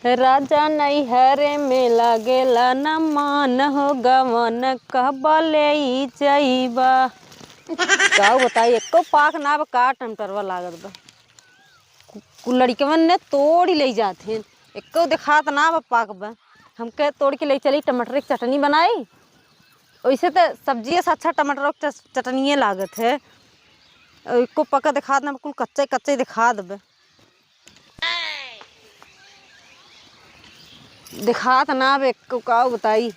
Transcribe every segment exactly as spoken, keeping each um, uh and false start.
राजा नैहरे में लागेला न मान हो, गवन कहबा ले ई जइबा। का बताई, एको पाक ना बा, का टमटरवा लागत बा। कु-, कुल लड़िकवन ने तोड़ी ले जात हैं, एको देखात ना बा पाक बा। हमके तोड़ के ले चली, टमाटर के चटनी बनाई। वैसे तो सब्जिए से अच्छा टमाटर के चट-, चटनिए लागत है। एको पका देखात ना बा, कुल कच्चे कच्चे देखात बा। देखात ना बे, को का बताई,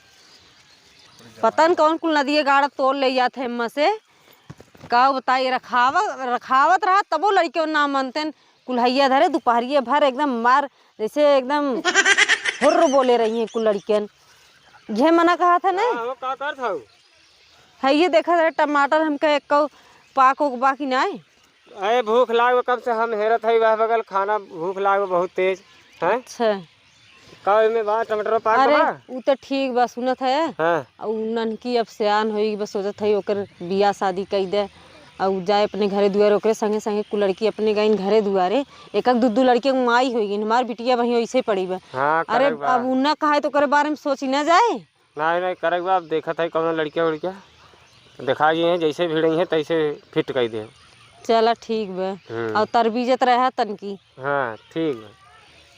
पता न कौन कुल नदिये गाड़ा तोड़ ले जात है एम्मा से। का बताई, रखावत, रखावत रहा तबो लड़िके ना मनते न। कुल्हैया धरे दुपहरिये भर एकदम मार, जैसे एकदम हुर्र बोले रही हैं कुल लड़िकन। ये मना कहा था ने? हाँ, वो का करत हऊ? है ये देखा जरा टमाटर हमका एक पाक उक बा कि नाय? अरे भूख लाग बा, कब से हम हेरत हई वह बगल खाना, भूख लाग बा बहुत तेज। हैं? अच्छा। का एमे बा, टमाटर पाक अरे, बा? उ त ठीक बा, सुनत है। हाँ। आ उ नन्हकी अब सयान होई बा, सोचत है ओकर बियाह शादी कई दे, आ उ जाए अपने घरे दुआरे, ओकरे संगे संगे कुल लड़की अपने गईन घरे दुआरे, एक एक दू दू लड़की के माई होई गईन। हमार बिटिया वहीं ऐसे पड़ी बा। हाँ, अरे, करेक बा। अब उ ना कहे तो ओकरे बारे में सोची ना जाए। नाहीं, नाहीं, करेक बा, अब देखत है कौनो लड़किया उड़किया, देखा गई हैं, जैसे भिड़ई हैं, तैसे फिट कई दे। चला, ठीक बा। हम्म। और तरबीजत रहा तनकी। हाँ, ठीक बा।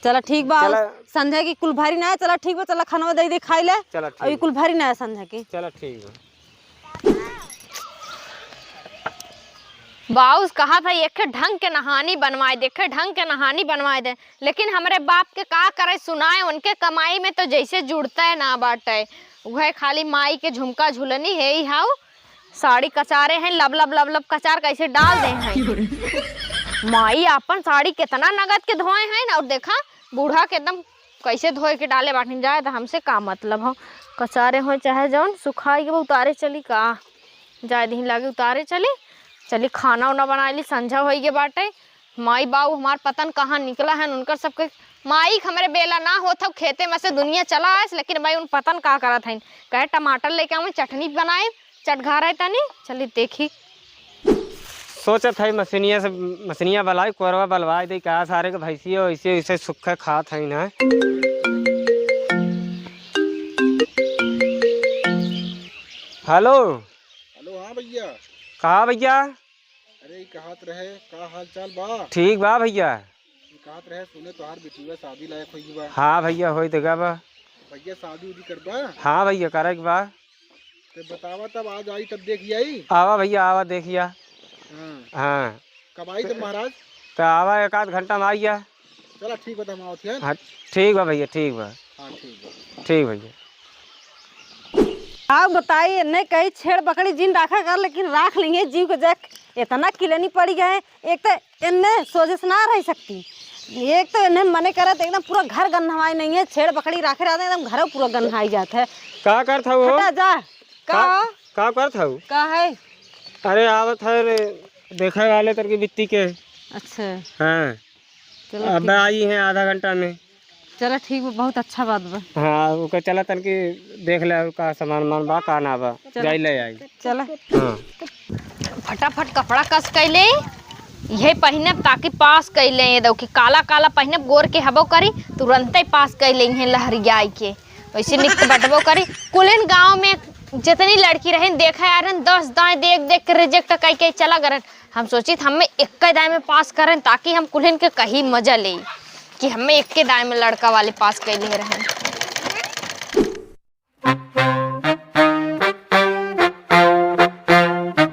चला, ठीक बा, चला। और संझा की कुल भारी ना है, चला, ठीक बा, चला, खानवा दे दे, खाई ले। चला, और ये ठीक कुल बा। भारी ना है संझा की। चला, ठीक बा। बाउस कहा था, "एके ढंग के नहानी बनवाए दे, एके ढंग के नहानी बनवाए दे।" लेकिन हमरे बाप के का करे सुनाए, उनके कमाई में तो जैसे जुड़ते ना बाटे। उहे खाली माई के झुमका झुलनी है ही हाउ, साड़ी कचारे हैं, लब लब लब लब कचार कैसे डाल दे हैं। माई आपन साड़ी कितना नगद के धोए हैं, और देखा बूढ़ा के एकदम कैसे धोए के डाले बाटिन। जाए तो हमसे का मतलब हो, कचारे हो चाहे जौन सुखाई के उतारे चली का। जाए दही लागे उतारे चली, चली खाना उना बनाए ली, संझा होई गे बाटे। माई बाऊ हमार पतन कहाँ निकला है, उनकर सबके माई के हमरे बेला ना होत हौ, खेते में से दुनिया चला आस, लेकिन भाई उन पतन का करत हईन, कहे टमाटर लेके आवे, चटनी बनाए, चटघारे तनी, चली देखी। सोचत है मशीनिया से, मशीनिया बलाई, कोरवा बलवाए दे, का सारे के भैंसिया ऐसे ऐसे सुखे खात है ना। हेलो। हेलो, हाँ भैया। कहा भैया? अरे, ई कहत रहे, का हाल चाल बा? ठीक बा भैया। ई कहत रहे, सुने तोहार बिटिया शादी लायक होई बा। हाँ भैया, होई देगा बा। भैया, शादी उदी करबा? हाँ भैया, करे के बा। ते बतावा, तब आज आई, तब देखी आई। आवा भैया, आवा देखिया। हाँ। हाँ। कब आई तब महाराज? तो आवा, एक आध घंटा में आइया। चला, ठीक बा, त हम आवत हैं। हाँ, ठीक बा भैया, ठीक बा। हाँ, ठीक बा। ठीक भैया। आप बताई, इन्हें कही छेड़ बकरी जिन राखा कर, लेकिन राख लेंगे जीव के जक। इतना किलनी पड़ी गए, एक तो इन्हें सोझे से ना रह सकती, एक तो इन्हें मने करत एकदम पूरा घर गन्हवाई नहीं है, छेड़ बकरी राखे रहते एकदम घरों पूरा गन्हाई जात है। का करत हऊ हो? हटा जा। का का? हो? का करत हऊ? का है? अरे आवत है रे, देखे वाले तरकी बिट्टी के। अच्छा। हाँ। चलो अब ठीक। आई हैं आधा घंटा में। चलो ठीक बा, बहुत अच्छा बात बा। हाँ, ओके चला तनकी देख ले और का सामान वामान बा, का ना बा। चलो। जाई ले आई। चलो। हाँ। फटाफट कपड़ा कस के ले, यही पहिनब ताकि पास के ले, ये दो कि काला काला पहिनब, गोर के हबो करी, तुरंते पास के ले हैं लहरियाई के। वैसे निक तो बटबो करी। कुलिन गाँव में जितनी लड़की रहन, देखे आ रहन, दस दाएँ देख देख के रिजेक्ट कई के चला गरन। हम सोचित हमें एक दाएँ में पास करन ताकि हम कुलिन के कही मजा ले कि हमें एक दाएँ में लड़का वाले पास कैले रहन।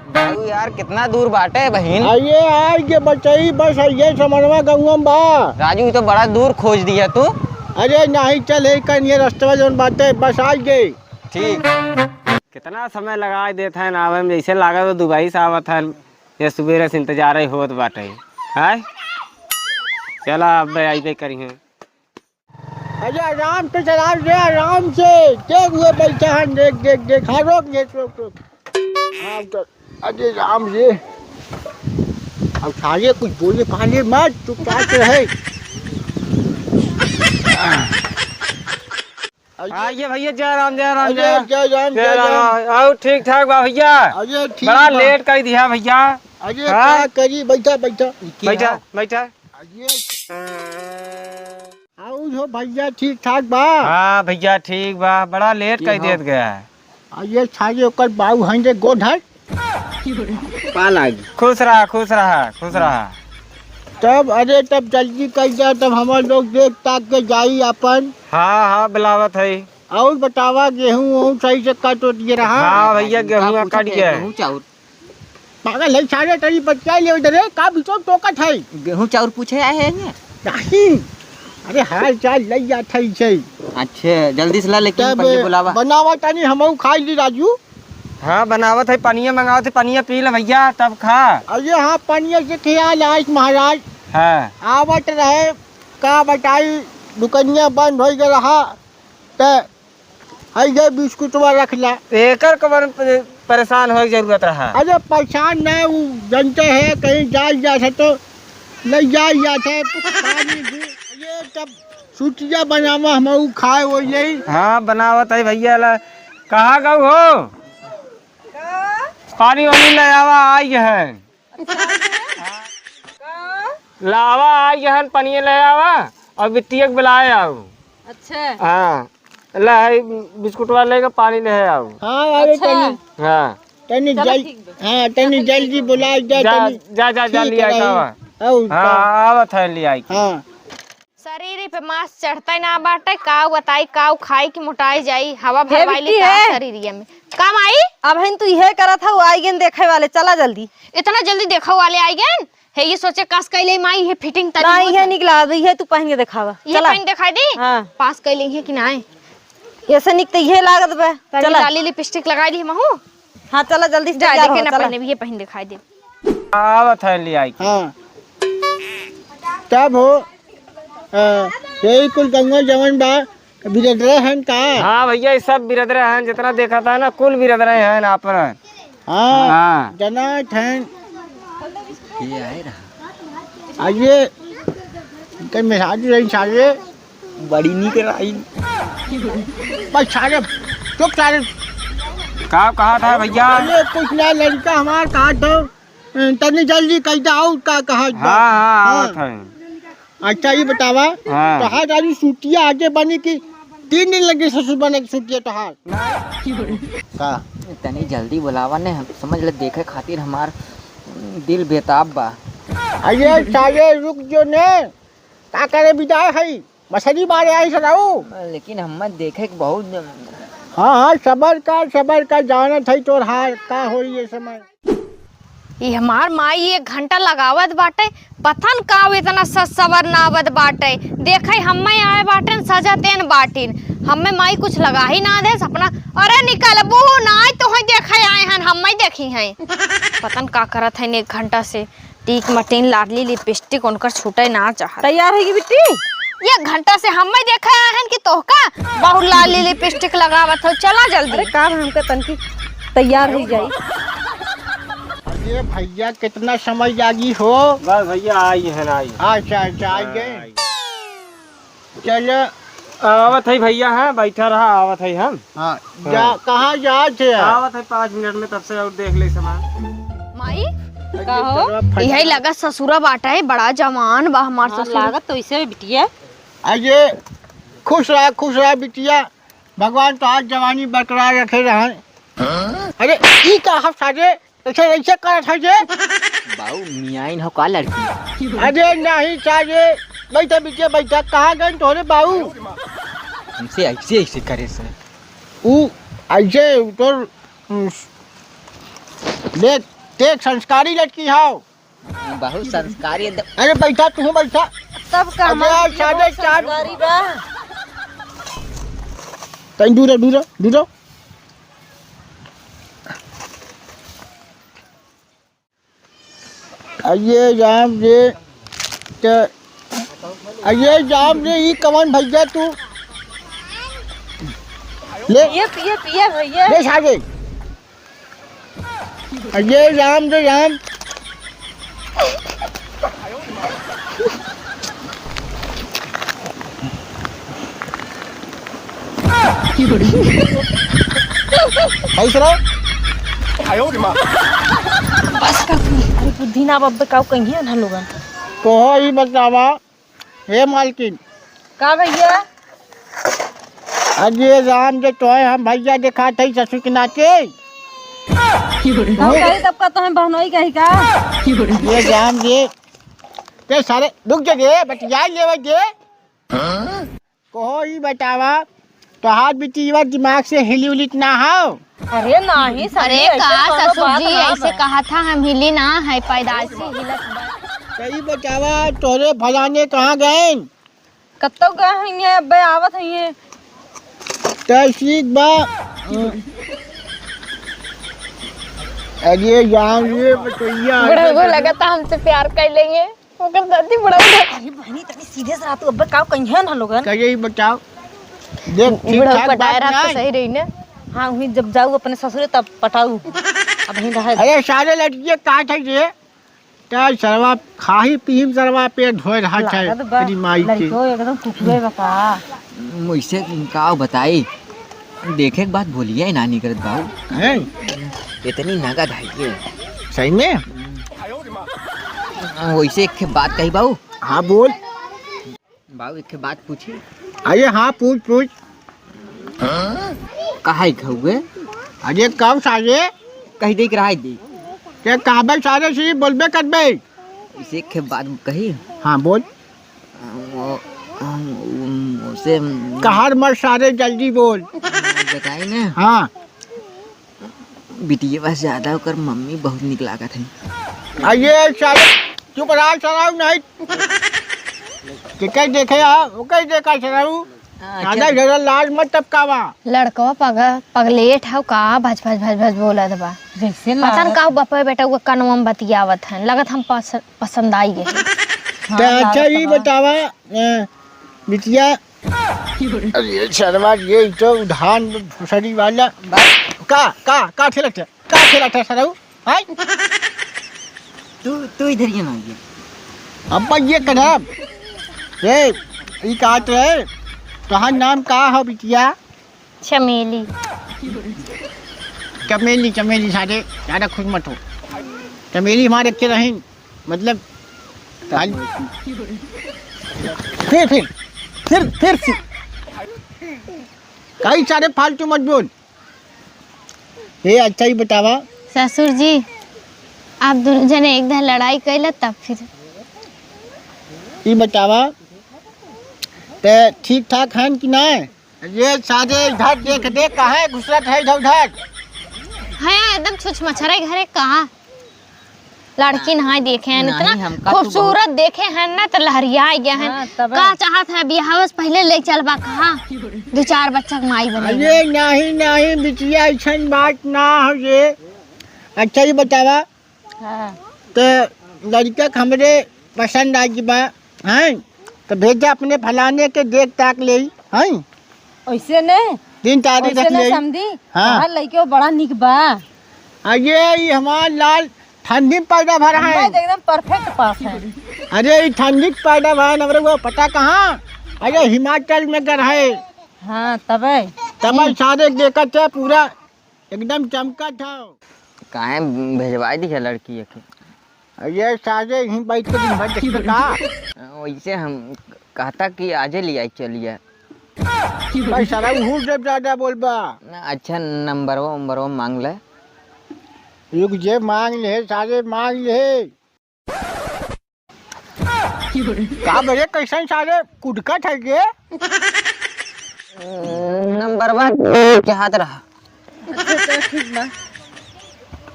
बाबू यार, कितना दूर बाटे बहिन? अरे आइ गे बचई, बस अइये समनवा गउँवा में बा। राजू, ई तो बड़ा दूर खोज दिया तू। अरे नाहीं, चल, हे कनिये रस्तवा जौन बाटे, बस आइ गे। ठीक। कितना समय लगाइ देत हैं आवे में, जैसे लागत हो दुबई से आवत हैं। ये सुबेरे से इंतजार ही होत बाटे। हैं? चला, अब आइबे करिहें। अरे आराम से चलाओ रे, आराम से। देख उहे बैठा है, देख, देख, देख। हाँ, रोक, देख, रोक, रोक। हाँ, तो, अरे राम रे। अब साले कुछ बोले पाले मत, चुपचाप रहे। आइए भैया, जय राम, जय राम, अरे जय राम। जय राम, जय जय राम। राम। और ठीक ठाक बा भैया? अरे ठीक बा। बड़ा लेट कर दिया भैया। अरे हाँ? का करी, बैठा, बैठा। बैठा, बैठा। अरे। आउ हो भइया, ठीक ठाक बा? हाँ भइया, ठीक बा। बड़ा लेट कइ देत गया है। आ ये छाजे ओकर बाऊ हैं जे गोधर। पा लागी। खुश रहा, खुश रहा, खुश रहा। तब, अरे, तब जल्दी कइ जा, तब हमर लोग देख ताक के जाई आपन। हाँ, हाँ, बुलावत है। और बतावा, गेहूं वहूं सही से कट उट गया रहा? हाँ भइया, गेहूं कट गया है। गेहूं चाउर। पागल है सारे, तनी बतिया ले उधर रे, का बिचो टोकत है? गेहूं चाउर पूछे आए हैं ये? नहीं, अरे हाल चाल ले जात है इसे। अच्छे, जल्दी से ला, लेकिन तब पहले बुलावा। बनावा तनी हमहू खाई ली राजू। हाँ, बनावत है, पनिया मंगावत है, पनिया पी ले भइया, तब खा। अरे हाँ, पनिया से ख्याल आइस महाराज। हाँ। आवत रहे, का बताई, दुकनिया बंद होइ गया रहा, त हई ये बिस्कुटवा रख ला। एकर कवन प-, परेशान होए के जरूरत रहा? अरे परेशान ना, उ जनते है, कहीं जाए जात है तो ले जाए जात है, पानी भी। ये तब सुटिया बनावा, हम उ खाए वो यही। हाँ, बनावत है भइया ला। कहाँ गऊ हो? पानी वानी ले आवा, आई है। लावा, आई हन, पनिये ले आवा, और बिट्टिया के बुलाए आओ। अच्छा। हाँ, ला, है बिस्कुटवा लेके पानी ले आओ। हाँ, अरे अच्छा। तनी, हाँ। तनी चलो, जल-, ठीक बा। हाँ, तनी जल्दी बुलाए जा, जा, तनी जा, जा, जा, ठीक लिया है। आवा। आओ, हाँ, का? आवत है, लिया के। हाँ। शरीर पे मांस चढ़ते ना बाटे, काऊ बताई, काऊ खाई कि मोटाई जाई, हवा हे भरवाई ली बिट्टी का है। शरीरिया में। का माई? अबहिन तू इहे करत हऊ, आई गेन देखे वाले, चला जल्दी। इतना जल्दी देखे वाले आई गेन? हे ये सोचे कस कैले माई, ये फिटिंग तनी ना, होत इहे है। निक लागत, इहे तू पहन के देखावा। ये चला। पहन दिखाई दी? हाँ। पास कैले है कि ना? ऐसे निक तो इहे लागत बा। तनी चला। लाली लिपस्टिक लगाई ली महू। हाँ, चला जल्दी से जा, तैयार देखे हो, ना चला। पहने भी, ये पहन दिखाई दे। आवत है ले आई के। हाँ। तब हो, अ, यही कुल गंगा जवन बा, बिरदरे हन का? हाँ भइया, ये सब बिरदरे हन, जितना देखा था ना, कुल बिरदरे हन आपन। हाँ, हाँ। जनात हन। ये आए रहा। आ ये, इनके मेहरारू रही सारे। बड़ी नीक रही। बस सारे, चुप सारे। का कहा था भइया? अरे कुछ ना, लड़का हमार कहा था, तनी जल्दी कह दे, और का कहा था? हाँ, हाँ, हाँ। आवत है। अच्छा, ये बतावा, हाँ। तोहार दारू सुटिया आगे बनी कि तीन दिन लगे ससुर बने के सुटिया तोहार? का? तनी जल्दी बुलावा ने, हम समझ ले, देखे खातिर हमार दिल बेताब बा। अरे सारे रुक जो ने, का करे बिदाय है? मछली मारे आई सदाऊ। लेकिन हमें देखे के बहुत हाँ, हाँ, सबर कर, सबर कर, जानत है तोर हाल, का होई ये समय। ई हमार माई एक घंटा लगावत बाटे, पता न का इतना सज सवर ना आवत बाटे। देखे हम्मे आए बाटेन, सजा तेन बाटिन, हम्मे माई कुछ लगा ही ना देस अपना। अरे निकल बहू ना, तोहे देखे आए हन, हम्मे देखी हैं। पता न का करत हैं एक घंटा से। टीक मटीन लाली लिपस्टिक उनकर छूटे ना चाहत। तैयार होगी बिट्टी? एक घंटा से हम्मे देखे आए हन कि तोहका बहुत लाली लिपस्टिक लगावत हो। चला जल्दी। अरे काम हमके तनकी तैयार हो जाई। अरे भइया, कितना समय लागी हो? बस भइया, आई है ना, आई। अच्छा, अच्छा, आई गए। चलो। आवत है भइया, हाँ, बैठा रहा, आवत है हम। हाँ, जा, हाँ। कहाँ जात है? आवत है पाँच मिनट में, तब से और देख ले सामान। माई, अरे का हो? चलो, फटाफट। यही लगा ससुरा बाटा है, बड़ा जवान बा हमार हाँ, ससुर। लागत तो इसे बिटिया। अरे, खुश रहा, खुश रहा बिटिया, भगवान तोहार जवानी बरकरार रखे रहे। अरे, ई का हफ्ता रे? ऐसे, ऐसे करत है जे? बाऊ, मियाइन हो का लड़की? अरे नहीं सारे, बैठा बिटिया बैठा, कहाँ गए तोरे बाऊ? हमसे ऐसे, ऐसे करे से। ऊ ऐसे तोर, उम, देख, देख संस्कारी लड़की हो। बहुत संस्कारी एकदम। अरे बैठा, तू बैठा। तब का अरे हमार यार, बिटिया साढ़े बहुत चार। संस्कारी बा। तनी दूर, दूर, दूर। अये राम रे, त, अये राम रे, ई कवन भइया तू? ले। पिए, पिए, पिए भइया। ले सागे। अये राम रे राम। कैसे रहो? बस का, अरे बुद्धि ना बब्बे का कहिए ना लोगन। तोहो ही बतावा, हे मालकिन, का भइया? अरे राम, जे तोहे हम भइया देखात हई ससुर के नाते। हम कही तब का तोहे बहनोई कही का? ये राम जे, ते सारे रुक जा रे, बतिया लेवे दे। कहो ई बतावा, तोहार बिटिया दिमाग से हिली उलित ना हो? अरे नाही ससुर, अरे ऐसे का कौनो ससुर बात जी, ना ऐसे बा। कहा था हम हिली ना है, पैदाइशी हिलत बा। सही बतावा, तोरे फलाने कहाँ गए? कत्तो गए हैं ये, अबे आवत हैं ये। तो ठीक बा। अरे यार, ये बतैया, बड़ा वो लगा था हमसे प्यार कर लेंगे। ओकर दादी बुढ़ऊ। अरे बहनी, तनी सीधे से रह तू, अब्बे का कहिए ना लोगन। कहिए ही बताओ। देख, ठीक बुढ़ऊ ठाक पटाए बात रहा तो नहीं। सही रही ना। हाँ, वहीं जब जाऊ अपने ससुरे तब पटाऊ। अब वहीं रहे। अरे सारे लड़किए काट है ये। क्या सरवा खाही पीही में सरवा पेट धोए रहा है लागत बा, तेरी माई के। लड़को एकदम कुकुरे बा का। मुझसे का बताई, देखे के बाद बोलिया ही ना निकलत बाबू। हैं? इतनी नगद है ये। सही में? वैसे एक ठे बात कही बाबू। हाँ, बोल। बाबू, एक ठे बात पूछी? अरे हाँ, पूछ, पूछ। कहाँ के हउए? अरे कब सारे? कही दे के रहा दे। क्या कहबे सारे से बोलबे करबे? इसे एक ठे बात कही। हाँ, बोल। वो, वो, उसे कहर मत सारे, जल्दी बोल। बताई ना। हाँ। बिटिया बस ज्यादा ओकर मम्मी बहुत निक लागत है। अरे साले, चुप रहा, सराऊ नहीं। केकर देखे आ, ओकर देखा सराऊ। हाँ, ज्यादा अच्छा। ज्यादा लाज मत टपकावा। लड़कवा पग-, पगलेट हौ का, भज, भज, भज, भज बोलत बा। जैसे पता न लागत। का बपे बेटा वो कनवा में बतियावत है, लगत हम पस-, पसंद आई गए। हाँ, ते अच्छा लागत ई बा। बतावा, ए, बिटिया अरे शर्मा, ये तो धान फुसरी वाला। का, का, का खेलत है? का खेलत है सरऊ? हाय? तू, तू इधर ये ना ये। अब्बा ये कदम। ए, ई का तो है? तोहार नाम का हो बिटिया? चमेली। चमेली, चमेली सारे, ज्यादा खुश मत हो। चमेली हमारे के रही। मतलब, तब हाल-, फिर, फिर, फिर, फिर से। कई सारे फालतू मत बोल। ए, अच्छा ही बतावा। ससुर जी, आप दुनों जने एक दिन लड़ाई कैला तब फिर। ई बतावा, ते ठीक ठाक हन कि ना? ये सारे इधर देख दे, काहे घुसरत है इधर उधर? है एकदम छुछ मच्छर है घरे, कहाँ लड़की नहाए देखे हैं, नहीं, इतना हमका तो खूबसूरत बहुत देखे हैं ना, तो लहरिया गया है। हाँ, तब का चाहत है, बियाह से पहले ले चलबा कहाँ? दो चार बच्चा के माई बने। अरे नहीं, नहीं, बिटिया, ऐसन बात ना हो ये। अच्छा, ये बतावा, हाँ। तो लड़का के हमरे पसंद आ गई बा, हैं? तो भेजा अपने फलाने के देख ताक ले, हैं? ऐसे ने, दिन तारीख ऐसे रख ने ले। समधी, हाँ। तोहार लइके बड़ा निक बा। अरे, ई हमार लाल ठंडी में पैदा भरा है। एकदम perfect पास है। अरे, ई ठंडी के पैदा भरा है, हमरे वो पता कहाँ? अरे, हिमाचल में घर है। हाँ, तबे। तबे ई सारे देखत है पूरा एकदम चमकत हौ। काहे भेजवाई दी है लड़की एके? ये सारे यहीं बैठ के दिन भर देखते का? वैसे हम कहता कि आजे ले आई चलिए। भाई सारा हूँ जब ज्यादा बोलबा। ना, अच्छा नंबरवा उम्बरवा मांग ले। रुक जे मांग ले, सारे मांग ले। का बे, कैसन सारे कुदकत है ये? नंबरवा के हाथ रहा। अच्छा, चल ठीक बा।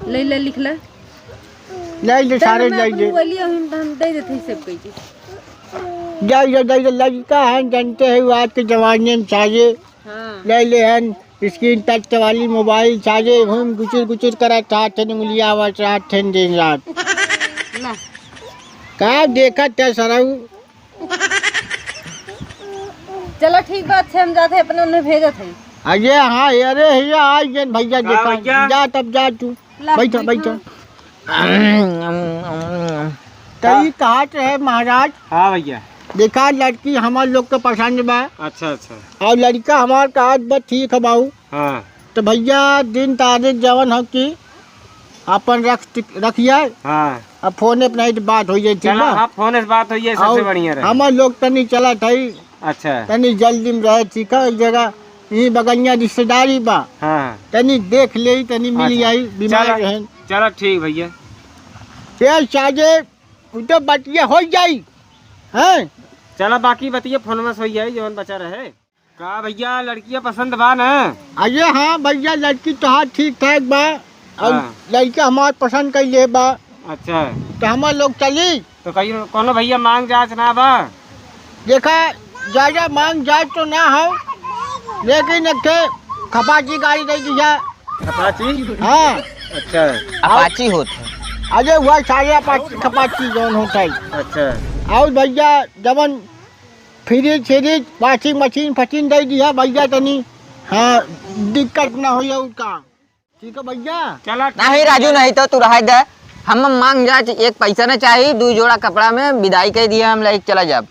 ले ले, लिख ले। ले ले, चल, सारे हमें ले अपन ले। मोबाइल ही हम, हम दे देते हैं सब कहीं के। ले ले, ले ले, लड़का है, जानते हैं वो आज के जमाने में सारे हाँ। ले ले हैं। Screen touch वाली मोबाइल साजे घूम गुचुर गुचुर करत रहत हन, उंगलिया आवत रहत हन दिन रात। ना। का देखत है सरऊ? चलो ठीक बात है, हम जाते हैं, अपने उन्हें भेजत है। अरे हाँ, अरे भैया, आ गए भैया, का देखा, भैया? जा तब जा तू। ला, बैठो, बैठो। बैठो। तो का? ई कहत रहे महाराज, हाँ भैया। देखा लड़की हमार लोग के पसंद बा। अच्छा, अच्छा। और लड़का हमार कहत बा ठीक है बाबू। हाँ। तो भैया दिन तारीख जवन हो कि अपन रख, रखिए। हाँ। अब फोन पे नहीं तो बात हो जाए, ठीक चला, बा? हाँ, फोन से बात हो जाए, सबसे और बढ़िया रहे। हमार लोग तनी चलत है अच्छा। तनी जल्दी में रहे, ठीक है, एक जगह ई बगलिया रिश्तेदारी बा। हाँ। तनी देख लेई, तनी मिल अच्छा। जाई, बीमार चला, रहन। चला ठीक भैया। चल साजे, उ तो बतिया हो जाई, हैं? चला बाकी बतिया फोन में सोई जाई, जवन बचा रहे। का भैया, लड़किया पसंद बा ना? अरे हाँ भैया, लड़की तोहार ठीक ठाक बा, और हाँ। लड़का हमार पसंद कइले बा। अच्छा। तो हमार लोग चली। तो कहीं कोनो भैया मांग जांच ना बा? देखा, ज्यादा मांग जांच तो ना हो, लेकिन एक ठे खपाची गाड़ी दे दिया। खपाची? हाँ। अच्छा। अपाची होत है। अरे वह सारे अपाची, खपाची जौन होता है। अच्छा। और भैया, जवन फ्रिज, फ्रिज, washing machine, फशीन दे दिया भैया तनी। हाँ, दिक्कत ना हो उसका। ठीक है भैया। चला ठीक नहीं है। राजू, नहीं तो तू रहा दे। हम मांग जांच, एक पैसा न चाही, दू जोड़ा कपड़ा में विदाई कइ दिया, हम लेके चला जाब।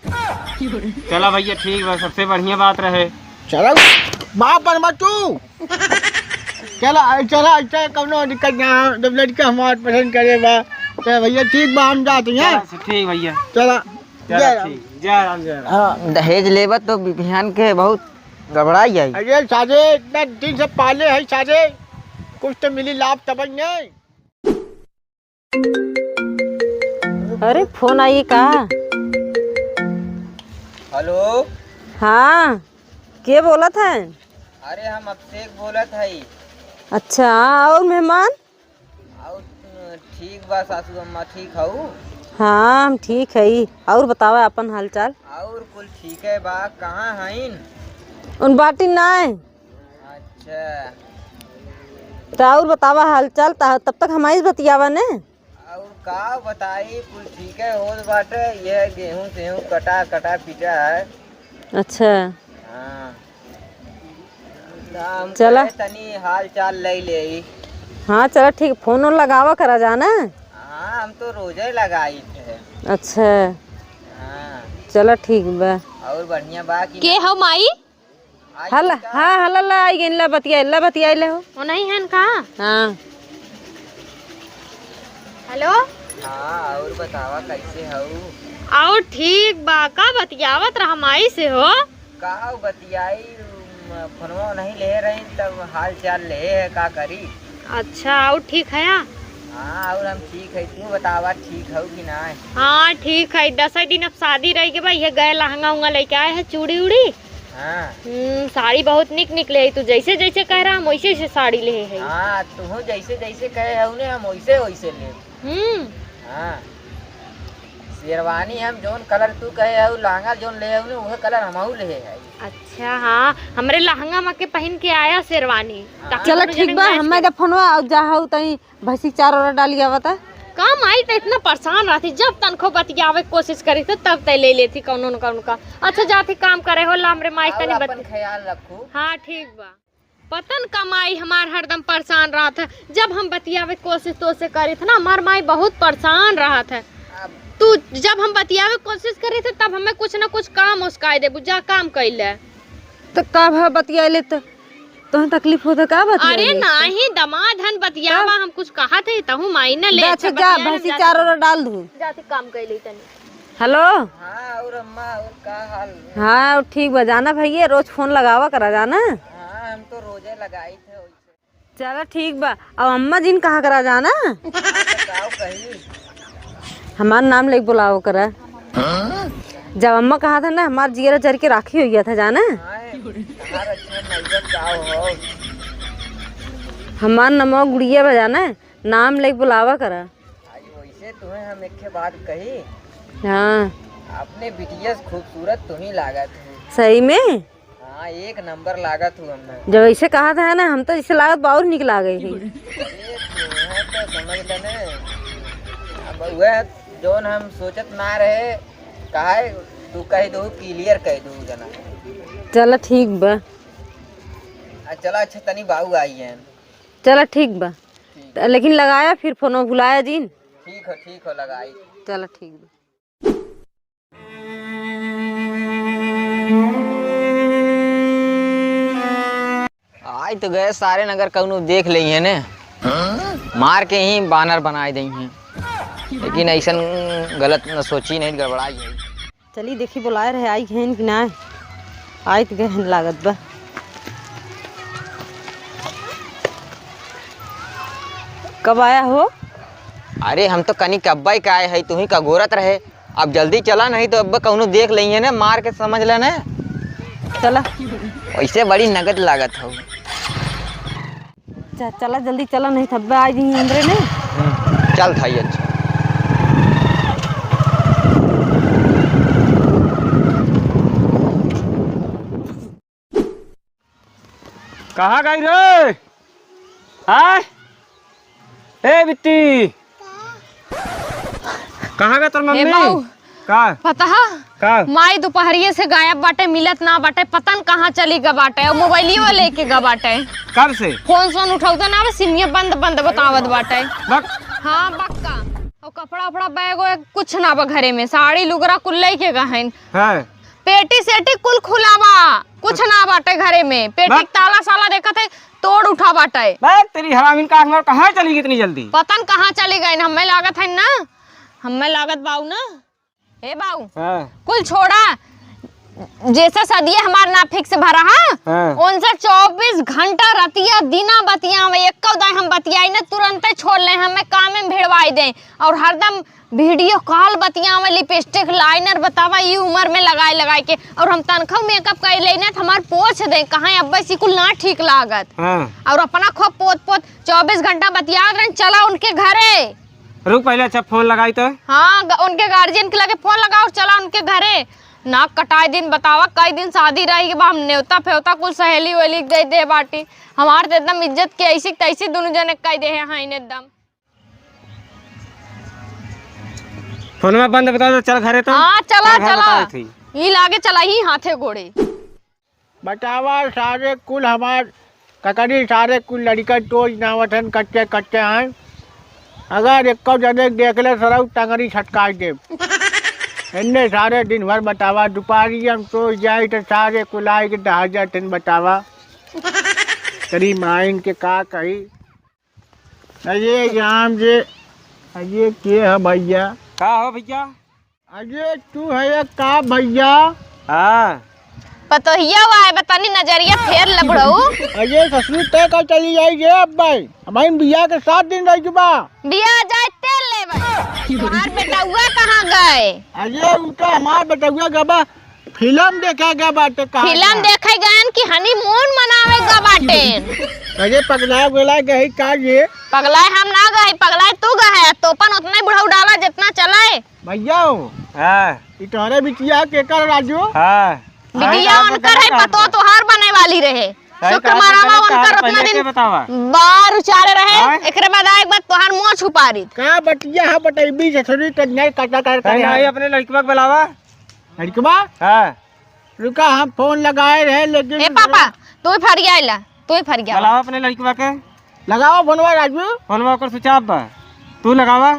चला भैया, ठीक बा, सबसे बढ़िया बात रहे। चला, बाप बनबा तू। चला, चला, चला, कौनो दिक्कत ना हो, जब लड़का हमार पसंद करे बा, तो भैया ठीक बा, हम जात हैं। चला, ठीक भैया। चला, चला, जय राम। ठीक, जय राम, जय राम। हाँ। दहेज लेबा तो बिहान के बहुत गड़बड़ाई जाई। अरे सारे, इतना दिन से पाले है सारे, कुछ तो मिली लाभ तब नहीं। अरे, फोन आई का? हेलो। हाँ, के बोलत है? अरे, हम अभिषेक बोलत हई। अच्छा, और मेहमान? और, ठीक बा सासू अम्मा, ठीक हऊ? हाँ, हम ठीक हई। और बतावा अपन हालचाल? और कुल ठीक है बा, कहाँ हईन? उन बाटी ना है। अच्छा। त और बतावा हालचाल, त-, तब तक हम आइस बतियावा ने। और का बताई, कुल ठीक है होत बाटे, ये गेहूं सेहूं कटा, कटा पीटा है। अच्छा। हाँ। त हम चला। कहे तनी हाल चाल ले ले। हाँ, चला ठीक, फोन ओन लगावा करा जाना। हाँ, हम तो रोजे लगाई थे। अच्छा। हाँ। चला ठीक बा। और बढ़िया बा कि के ना? हो माई? आई हल, का? हाँ, हल, ला, आई गइन, ला बतिया, ला बतिया ले हो। ओ नहीं है का? हाँ। हेलो। हाँ, और बतावा कैसे हऊ? और ठीक बा, का बतियावत रहा माई से हो? का बतियाई, म, फोनवा नहीं ले रही, तब हाल चाल ले है, का करी? अच्छा, और ठीक है? हाँ, और हम ठीक है, तू बतावा, ठीक हऊ कि ना? हाँ, ठीक है, दस दिन अब शादी रह गए बा, ये गए लहंगा उंगा लेके आए हैं, चूड़ी उड़ी। हाँ। हम्म, साड़ी बहुत निक निकले है, तू जैसे जैसे कह रहा, हम वैसे वैसे साड़ी ले है। हाँ, तू जैसे जैसे कहे हऊ ने, हम वैसे वैसे ले। हम्म। हाँ। शेरवानी हम जौन कलर तू कहे हऊ, लहंगा जौन ले हऊ ने, उहे कलर हमहू ले है। अच्छा, हाँ, हमरे लहंगा मा के पहिन के आया शेरवानी। हाँ। ताकि चला दोनों ठीक जने बा, match हम करे। जब फोनवा आउ जा हऊ तई भैंसी चार ओरा डाली आवता। का माई त इतना परेशान रहती, जब तनको बतियावे के कोशिश करी थे तब तय ले लेती कौनो न कौनो का। अच्छा जाती काम करे हो, ला हमरे माई और तनी अपन बत- ख्याल रखू। हाँ ठीक बा। पता न का माई हमार हरदम परेशान रहत है, जब हम बतियावे के कोशिश तो से करी थे ना, हमार माई बहुत परेशान रहत है। अब तू जब हम बतियावे के कोशिश करी थे तब हमें कुछ ना कुछ काम उसकाए देबू, जा काम कैले। तो का भा बतियाले त तोहे तकलीफ होता का बतिया अरे ले? नाही, दमाद हन बतियावा, तब? हम कुछ कहा थे, तहु माई न ले, जा, अच्छा, अच्छा, जा, बतिया ले, भैंसी जा, चार जा। ओरा डाल दू। जाती काम कर ले तनी। हेलो। हाँ, और अम्मा, और का हाल? हाँ, और ठीक बा, जाना भैया, रोज फोन लगावा करा, जाना। हाँ, हम तो रोजे लगाई थे वैसे। चला ठीक बा, अब अम्मा जिन कहा करा, जाना। हाँ, तो का कही? हमार नाम लेके बुलाओ करा। जब अम्मा कहा था ना, हमार जियरा जर के राखी हो गया था, जाना। हाँ, तुम्हार अच्छा नौबत का हो। हमार नमवा गुड़िया बा, जाना, नाम लेके बुलावा करा। आई वैसे तुम्हें हम एक ठे बात कही। हाँ। अपने बिटिया से खूबसूरत तुम्ही लागत हो। सही में? हाँ, एक नंबर लागत हूँ हमें। जब ऐसे कहा था ना, हम तो जैसे लागत बा और निक लागे है। अरे, तुम्हें तो समझ लेने। अब वह जौन हम सोचत ना रहे, कहा है, तू कह दो, clear कह दो जना। चला ठीक बा। आ, चला, अच्छा, तनी बाऊ आई हैं। चला ठीक बा। ठीक। त-, लेकिन लगाया फिर फोन, भुलाया जिन। ठीक हो, ठीक हो, लगाई। चला ठीक बा। आई तो गए सारे नगर कौनो देख लेई है ने, मार के ही बानर बनाए देई हैं। लेकिन ऐसन गलत न सोची नहीं, गड़बड़ाई है। चली देखी, बुलाए रहे, आई हैं कि ना। आइत गहन लागत बा। कब आया हो? अरे, हम तो कनी कब्बई का आए है, तुही का गोरत रहे। अब जल्दी चला, नहीं तो अब कौनो देख लेइहे ना, मार के समझ ले ना। चला। वैसे बड़ी नगद लागत हो। च-, चला जल्दी चला, नहीं थब्बे आ जाइए अंदरे में। हम्म, चल थाई, अच्छा। कहाँ गई रे? आय? ए बिट्टी, कहाँ गए तोर मम्मी? बाऊ, का? पता है? का? माई दोपहरिये से गायब बाटे, मिलत ना बाटे, पता न कहाँ चली ग बाटे, और मोबाइलियो लेके ग बाटे। कब से? फोन सोन उठावते ना बे, सिमिया बंद बंद बतावत बाटे। बक। हाँ, बक्का। और कपड़ा उपड़ा बैग वैग कुछ ना बा घरे में, साड़ी लुगरा कुल लेके गहन। हाँ। पेटी सेटी कुल खुला बा, कुछ ना बाटे घरे में। पेटी बक। ताला साला देखत है, तोड़ उठा बाटे। बे, तेरी हरामिन का आँख में कहाँ चली गई इतनी जल्दी? पता न कहाँ चली गई, हमें लागत है ना, हमें लागत बाऊ ना। ए बाऊ, हाँ। कुल छोड़ा, जैसे सदिये हमार ना फिक्स भरा है, हाँ। उनसे चौबीस घंटा रतिया दिना बतिया में, एक दाई हम बतियाई ना, तुरंते छोड़ ले, हमें काम में भिड़वाई दे और हरदम वीडियो कॉल बतियावे, लिपस्टिक, लाइनर बतावा, ई उम्र में लगाए लगाए के, और हम तनखा मेकअप कर लेना, तो हमार पोछ दे, कहाँ अब्बे सी कुल ना ठीक लागत। हाँ। और अपना खूब पोत पोत चौबीस घंटा बतियात रहन, चला उनके घरे। रुक, पहले अच्छा फोन लगाई तो। हाँ, ग-, उनके गार्जियन के लगे फोन लगाओ और चला उनके घरे। नाक कटाए दिन बतावा, कई दिन शादी रही के बा, हम नेवता फेवता कुल सहेली वेली के दे दे बाटी। हमार तो एकदम इज्जत के ऐसी तैसी दोनों जने कह दे हैं, हाँ, एकदम। फोनवा बंद बता दो, चल घरे तो। हाँ, चला, चल घरे चला। बताए थी। ई लागे चला ही हाथे गोड़े। बतावा सारे कुल हमार ककरी सारे कुल लड़िका टोज नावत हन, कच्चे कच्चे हैं। अगर एको जने देख ले सरऊ टंगरी छटकाई दे। इन्ने सारे दिन भर बतावा, दुपारी हम सो जाए तो सारे कुल आए के डहा जात हन बतावा। तेरी माइन के का कही। अरे राम जी, अरे के है भैया? का हो भैया? अरे तू है या का भैया? हाँ। पतोहिया वा है, बतनी नजरिया फेर ले बुढ़ऊ। अरे ससुर तय का चली जाई रे अब भाई, हमारी बिया के सात दिन रह चुका। बिया जाए तेल ले भाई। तुम्हार बेटउआ कहाँ गए? अरे उ तो हमार बेटउआ गबा फिल्म देखे गा बाटे, कहाँ फिल्म गा? देखे गएन कि हनीमून मनावे गा बाटेन? अरे पगला गोला गई का ये? पगलाए हम ना गए, पगलाए तू गए। तोपन उतने बुढ़ऊ डाला जितना चलाए। भैया हो। हाँ। ई तोहरे बिटिया के कर राजू? हाँ। बिटिया हाँ, उनकर है, हाँ, पतो हाँ। तोहार बने वाली रहे। सही शुक्र कहा, मनावा सही कहा, उनकर उतना पहले दिन के बतावा। बार उचारे रहे, हाँ? एकरे बाद आए एक बार तोहार मुंह छुपा रही। का बतिया है बटैबी से थोड़ी तो नहीं काटा कर कहीं करे ना, है। अपने लड़कवा के बुलावा। लड़कवा? हाँ। रुका, हम फोन लगाए रहे, लेकिन ए पापा, तू ही फरिया आइला, तू ही फरिया। बुलावा अपने लड़कवा के। लगावा फोनवा राजू। फोनवा ओकर switch off बा, तू लगावा।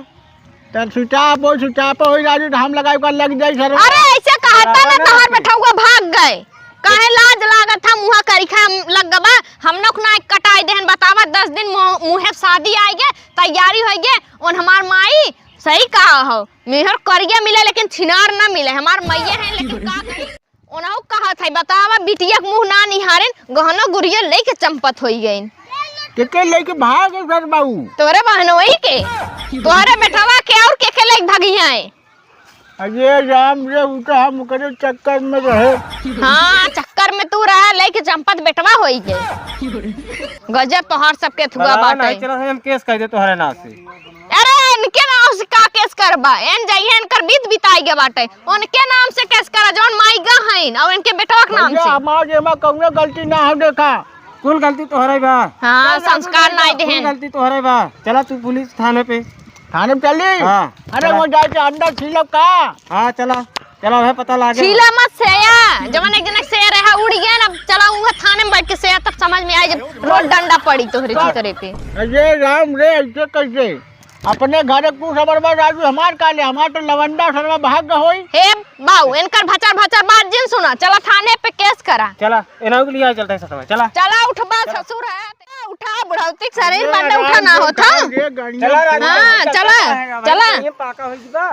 तब switch off, वो switch off होई राजू, तो हम लगाई का लग जाई सर। अरे ऐसे कहता ना, लगावा ना तोहर तू। बेटउआ भाग गए। काहे लाज लागत है, मुँह करिखा लग गबा, हम लोग ना कटाई देहन बतावा, दस दिन मुँह, मुँहे शादी आइगे, तैयारी होइगे, उन हमार माई सही कहा हो, मेहर करिया मिले लेकिन छिनार ना मिले, हमार मैया है लेकिन का कही? ओनहु कहत है, बतावा, बिटिया के मुँह ना निहारेन, गहनो गुरिया लेके चंपत होई गइन। के के लेके भाग गए घर बाबू? तोरे बहनोई के, तोहरे बेटवा के और के के लेके भागी हैं? अरे राम रे, उ तो हम ओकरे चक्कर में रहे। हाँ, चक्कर में तू रहा, लेके चंपत बेटवा होई गए। गजब तोहार सबके थुआ बतावा बाटे। नहीं, चला हम केस कर दे तोहरे नाम से। अरे, इनके नाम से का केस करबा? एन जाइए, इनकर बीत बिताई गए बाटे। उनके नाम से केस करा, जौन माई गा हईन, और इनके बेटवा के नाम भैया, से। हमार एमा कौनो गलती ना हो, देखा। कुल गलती तोहरे बा। हाँ, संस्कार नाई कुल देहन। गलती तोहरे बा। चला तू पुलिस थाने पे। थाने पे चली? हाँ, अरे, चला। वो जाके अंडा छीलब का? हाँ, चला। चला, वह पता लागे। छीला मत सेया, जवन एक जनक सेया रहा, उड़ गया ना। चला, उहाँ थाने में बैठ के सेया, तब समझ में आई, जब रोज डंडा पड़ी तोहरे चीतरे पे। अरे राम रे, ऐसे कैसे? अपने घरे कुछ हमार बा, राजू हमार का ले, हमार तो लवंडा सरवा भाग ग होई। हे बाऊ, इनकर भचर भचर बात जिन सुना, चला थाने पे केस करा। चला, इन्हों के लिए चलते हैं ससुर, चला। चला उठबा चला। ससुर है, उठा बुढ़ौती के शरीर अरे बाटे, राम उठा ना रे, होता। राम रे, गाड़िया चला, राजू, हाँ, चलते चला, हैं, हमारे चला। ये पाका हो गई बा।